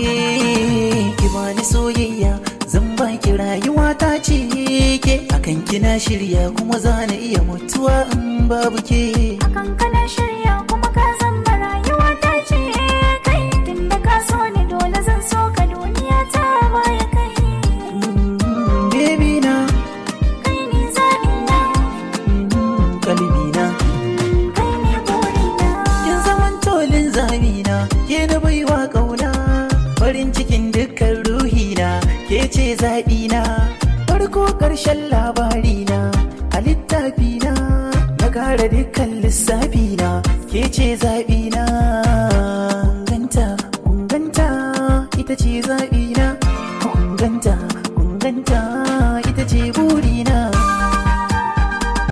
Ki bani soyayya, zan baki rayuwa ta ce ke. Akan kina shirya, kuma za na iya mutuwa in babu ke. Akan kana shirya, kuma ka zama rayuwa ta ce kai. Tunda ka so ni, dole zan so ka, duniya ta baya kai. Baby na. Kai ne zaɓi na. Kalbi na. Kai ne burina. Kin zaman tolin zamina, ke na baiwa kauna. Farin cikin dukkan ruhina, ke ce zaɓina. Farko ƙarshen labarina, a littafina, na kara dukkan lissafina, ke ce zaɓina. Kunganta, kunganta, ita ce zaɓina.